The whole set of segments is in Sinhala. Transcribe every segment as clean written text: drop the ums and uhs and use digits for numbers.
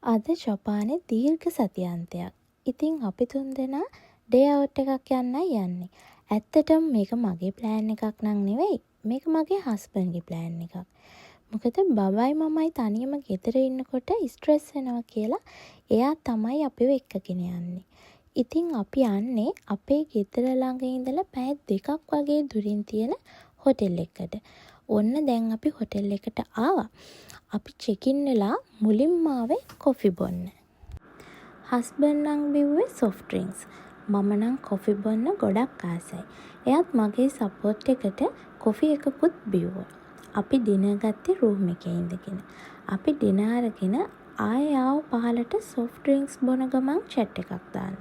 අද ජපානයේ දීර්ඝ සතියාන්තයක්. ඉතින් අපි තුන්දෙනා ඩේ අවුට් එකක් යන්නයි යන්නේ. ඇත්තටම මේක මගේ ප්ලෑන් එකක් නම් නෙවෙයි. මේක මගේ හස්බන්ඩ්ගේ ප්ලෑන් එකක්. මොකද බබයි මමයි තනියම ගෙදර ඉන්නකොට ස්ට්‍රෙස් වෙනවා කියලා එයා තමයි අපිව එක්කගෙන යන්නේ. ඉතින් අපි යන්නේ අපේ ගෙදර ළඟ ඉඳලා පැය 2ක් වගේ දුරින් තියෙන හොටෙල් එකකට. ඔන්න දැන් අපි හොටෙල් එකට ආවා. අපි චෙක් ඉන් වෙලා මුලින්ම ආවේ කොෆි බොන්න. හස්බන්ඩ් නම් බිව්වේ සොෆ්ට් ඩ්‍රින්ක්ස්. මම නම් කොෆි බොන්න ගොඩක් ආසයි. එයාත් මගේ සපෝට් එකට කොෆි එකකුත් බිව්වා. අපි ඩිනර් ගත්තේ රූම් එකේ ඉඳගෙන. අපි ඩිනර් අරගෙන ආයෙ ආවා පහළට සොෆ්ට් ඩ්‍රින්ක්ස් බොන ගමන් චැට් එකක් දාන්න.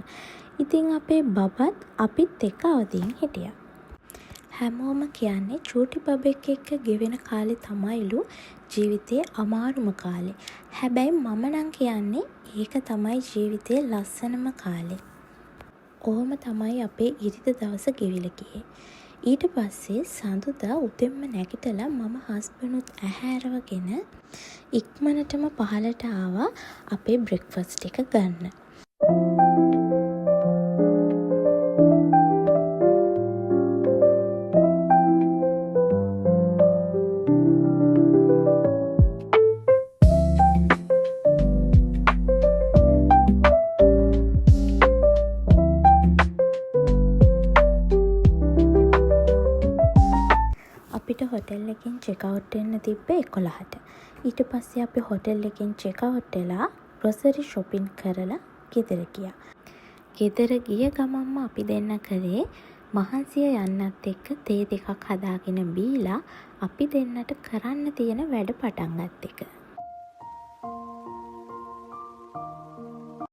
ඉතින් අපේ බබත් අපිත් එක්ක අවදියෙන් හිටියා. හැමෝම කියන්නේ චූටි බබෙක් එක්ක ගෙවෙන කාලේ තමයිලු ජීවිතේ අමාරුම කාලේ. හැබැයි මම නම් කියන්නේ ඒක තමයි ජීවිතේ ලස්සනම කාලේ. ඔහොම තමයි අපේ ඉරිදා දවස ගෙවිලා ගියේ. ඊට පස්සේ සඳුදා උදෙන්ම නැගිටලා මම හස්බන්ඩ්නුත් ඇහැරවගෙන ඉක්මනටම පහළට ආවා අපේ බ්‍රෙක්ෆාස්ට් එක ගන්න. අපිට හොටෙල් එකෙන් චෙක් අවුට් වෙන්න තිබ්බේ 11ට. ඊට පස්සේ අපි හොටෙල් එකෙන් චෙක් අවුට් වෙලා ග්‍රොසරි ෂොපින් කරලා ගෙදර ගියා. ගෙදර ගිය ගමන්ම අපි දෙන්න කරේ මහන්සිය යන්නත් එක්ක තේ දෙකක් හදාගෙන බීලා අපි දෙන්නට කරන්න තියෙන වැඩ පටන් ගත්ත එක.